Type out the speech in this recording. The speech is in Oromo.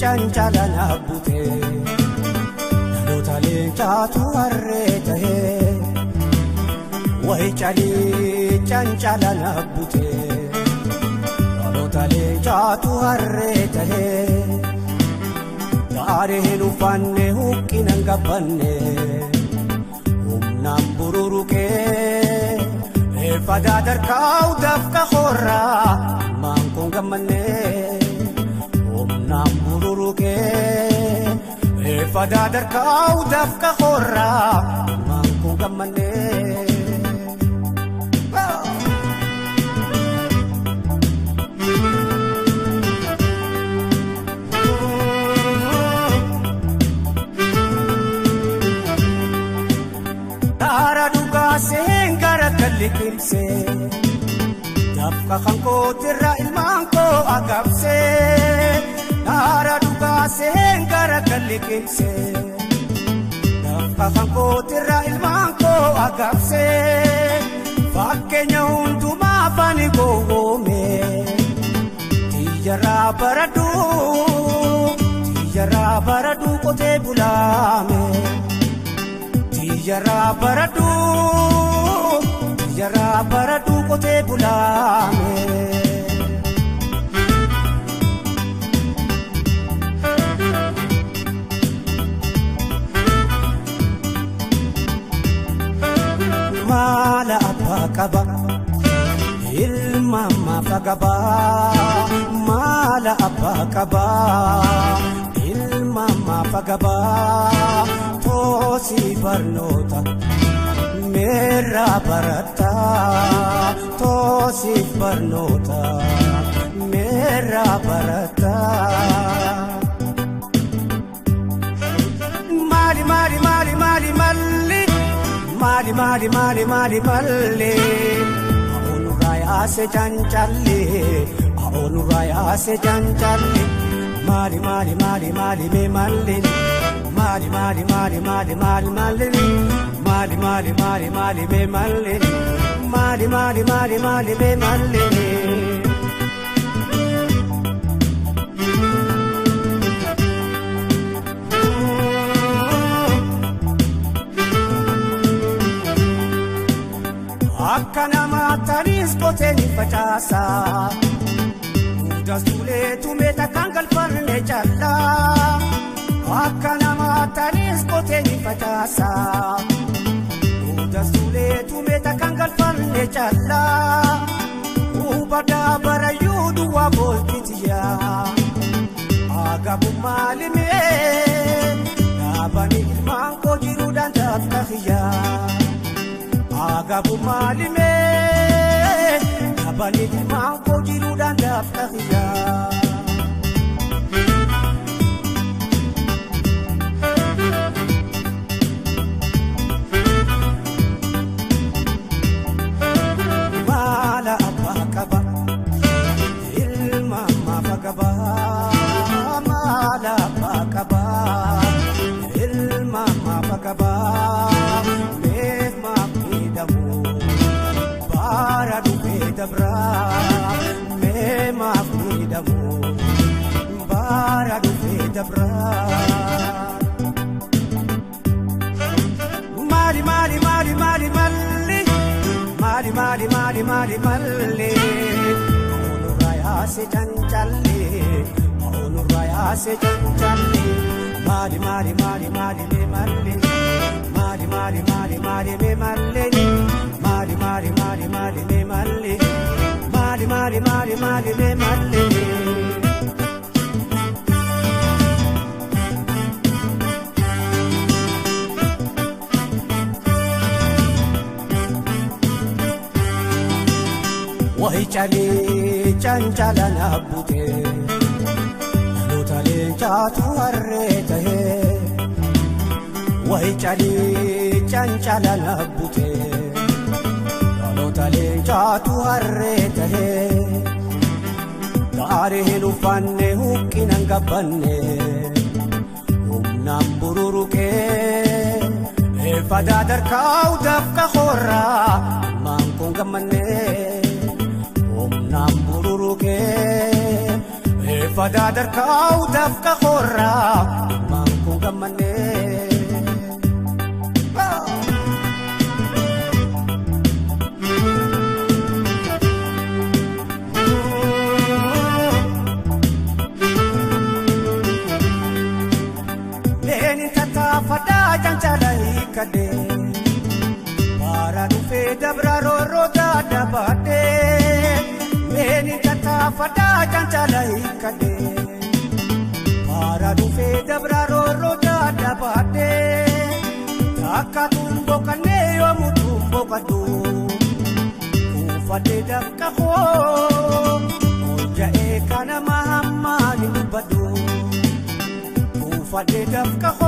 cancala nabbute dhaloota leencaatu harree tahee wayi calii cancala nabbute dhaloota leencaatu harree tahee daaree hin uffanne huqqina hin gabbanne humnaan bururukee fadaa darkaa'u dafqa horraa maankoon gammannee humnaan bururukee fadaa darkaa'u dafqa horraa maankoon gammannee. Daara dhugaa seengara galli dafqa kan kootirra ilmaan koo agabsee daara dhugaa seengara galli qimsee dafqa kan kootirra ilmaan koo agabsee fakkeenya hundumaa afaan gowwoome xiyyaraa baraduu qotee bulaame xiyyaraa baraduu. Xiyyaraa baraduu qotee bulaame. Maala abbaa qaba ilma maafa qaba maala abbaa qaba ilma maafa qaba toosii barnoota. Meerra barataa toosiif barnoota meerra barataa. Maali maali maali maali malli maali maali maali maali malli aoonurraa yaase cancalli aoonurraa yaase cancalli maali maali maali maali mee malli maali maali maali maali maali malli. Maali maali maali maali me malli maali maali maali maali me malli. Akka namaa taniis qotee ni facaasa mudaas tuulee tumeeta kan galfanne callaa akka namaa taniis qotee ni facaasa. Suulee tumeeta kan galfanne callaa ubadaa barayyuu duwwaa boolkitiyaa agabu maalimee dhaabanii ilmaan koo jiruudhaan dafqa xiyyaa agabu maalimee dhaabanii ilmaan koo jiruudhaan dafqa xiyyaa. Maala abbaa qaba ilma maafa qaba meef maaf miidhamu baara dhufee dabraa mee maaf miidhamu baara dhufee dabraa. Maali maali maali maali malli maali maali maali maali malli aoonurraa yaase cancalli. Aoonurraa yaase cancalli maali maali maali maali mee malli maali maali maali maali mee malli maali maali maali maali mee malli maali maali maali maali mee malli. Wayi calii cancala nabbute. Dhaloota leencaatu harree tahee wayi calii cancala nabbute dhaloota leencaatu harree tahee daaree hin uffanne huqqina hin gabbanne humnaan bururukee fadaa darkaa'u dafqa horraa maankoon gammannee humnaan bururukee. Fadaa darkaa'u dafqa qorraa maangoo gammannee. Leeni tattaafadaa cancala hiikkadhee baara dhufee dabra rooroo daadabaadhee. Leeni tattaafadaa cancala hiikkadhee baara dhufee dabra rooroo daadabaadhee. Takka tumboo kannee yoomu tumboo kadhuu kuufadhee dafqa koo hojja'ee kana mahammaa ni dubbadhu. Kuufadhee dafqa koo.